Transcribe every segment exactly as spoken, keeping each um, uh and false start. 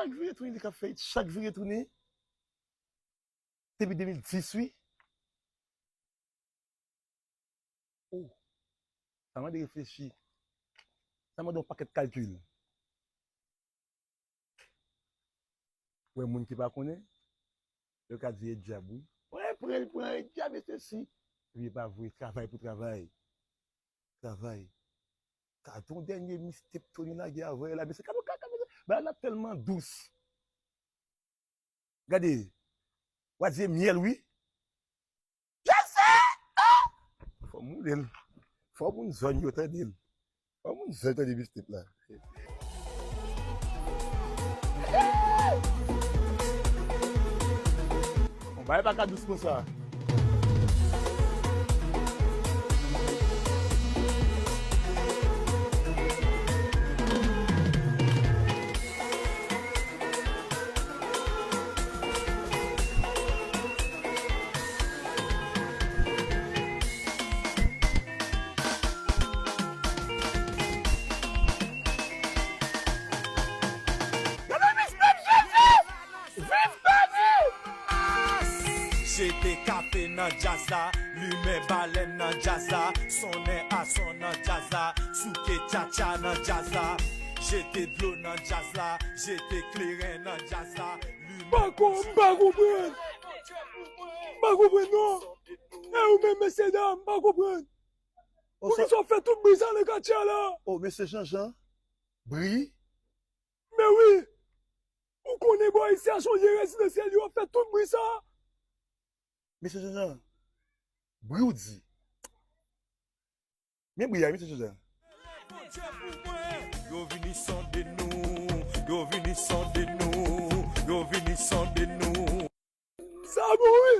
Chak vire tounen, li k ap fè it, chak vire tounen. Depi de mil dis, wi. Oh, sa mande reflechi. Sa mande yon pakèt kalkil. Wè, moun ki pa konnen, yo ka di e dyab, wi. Wè, pran, pran e dyab, e sesi. Epi e pa vre, travay pou travay. Travay. Gade yon dènye mixtape Tony lage avè la, mesye. Gade, gade, gade, bagay la tèlman dous. Gade, w a di e myèl, wi. Jase! Ah! Fò m woule l. Fò moun zòn yo tande l. Fò moun zòn tande mixtape la. Bon, bagay pa ka dous konsa. Gade mixtape Jezi! Viv Tony! Jete kafe nan djaz la, limen balèn nan djaz la, sonnen ason nan djaz la, souke tchatcha nan djaz la, jete dlo nan djaz la, jete kleren nan djaz la, limen... M pa kon-, m pa konprann. M pa konprann non. E ou menm, mesye dam, m pa konprann. Poukisa w fè tout bri sa nan katye a la? Oh, mesye Jean Jean, bri? Men wi, ou konnen bò isi a se yon lye rezidansyèl, yo ap fè tout bri sa. Mesye Jean Jean, bri w di. Men bri a, mesye Jean Jean. Yo vini sonde nou, yo vini sonde nou, yo vini sonde nou. Sa bon wi.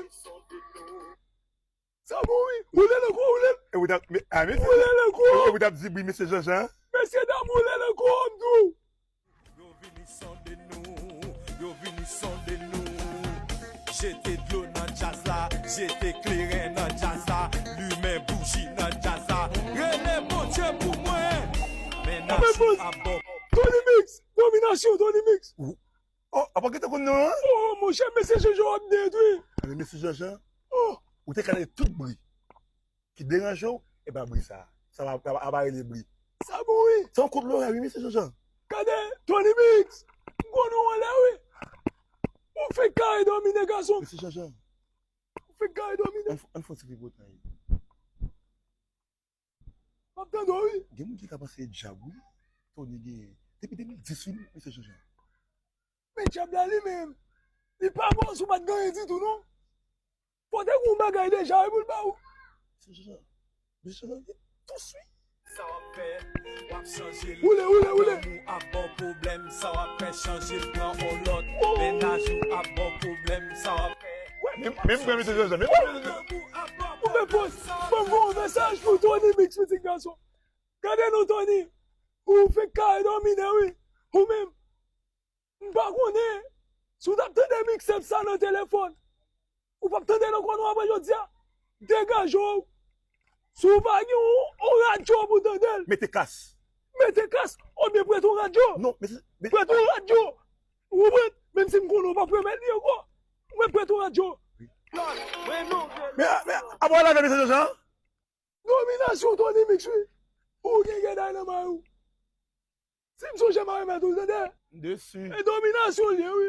Sa bon wi. Woule l ankò, woule l. E ou t ap, men, a, men, woule l ankò. E ou t ap di bri mesye Jean Jean? Mesye dam, woule l ankò, m di w. Yo vini sonde nou, yo vini sonde nou. Jete dlo nan djaz la, jete kleren nan djaz la, limen bouji nan djaz la. Rele Bondye pou mwen. Mennaj ou ap bon. Tony Mix, dominasyon, Tony Mix. Ou, oh, apa ki te konn non an? Oh, monchè, mesye Jean Jean ap detwi. Anben, mesye Jean Jean, oh, ou te ka lage tout bri ki deranje w, e pa bri sa. Sa pa, pa, pa, pa rele bri. Sa bon wi. Se yon kout lora wi, mesye Jean Jean. Gade, Tony Mix, m konnen w anlè wi. Ou fenk kare domine gason. Mesye Jean Jean. Ou fenk kare domine. Ann, ann fè yon ti tripotan wi. M ap tande w wi. Gen moun ki ka panse e dyab wi Tony genyen. Depi de mil dis wi, mesye Jean Jean. Men dyab la li menm, li pa bon si w pa t gen anyen ditou non. Fò w te gen yon bagay deja wi pou l ba w. Mesye Jean Jean, mesye Jean Jean gen dous wi. Sa w ap fè, w ap chanje l. Woule, woule, woule. Lanmou ap ba w pwoblèm, sa w ap fè chanje l pran on lòt. Mennaj ou ap ba w pwoblèm, sa w ap fè. Men, men m pran mesye Jean Jean, men m pran mesye Jean Jean. Ou fè pòz, ban m yon mesaj pou Tony Mix, pitit gason. Gade non Tony, ou fenk kare domine wi, ou menm. M pa konnen si w t ap tande mixtape sa nan telefòn, ou p ap tande l ankò non apre jodi a. Degaje w. Si w pa gen yon, yon radyo pou w tande l. Mete kas. Mete kas, oubyen prete yon radyo. Non, mete, mete... Prete yon radyo. Ou konprann? Menm si m konnen w p ap remèt li ankò. Mwen prete yon radyo. Wi. Men, men, apre la, mesye Jean Jean. Dominasyon Tony Mix wi. Ou gen gèday nan may ou. Si m sonje m a remèt ou tande. M desi. E dominasyon l ye wi.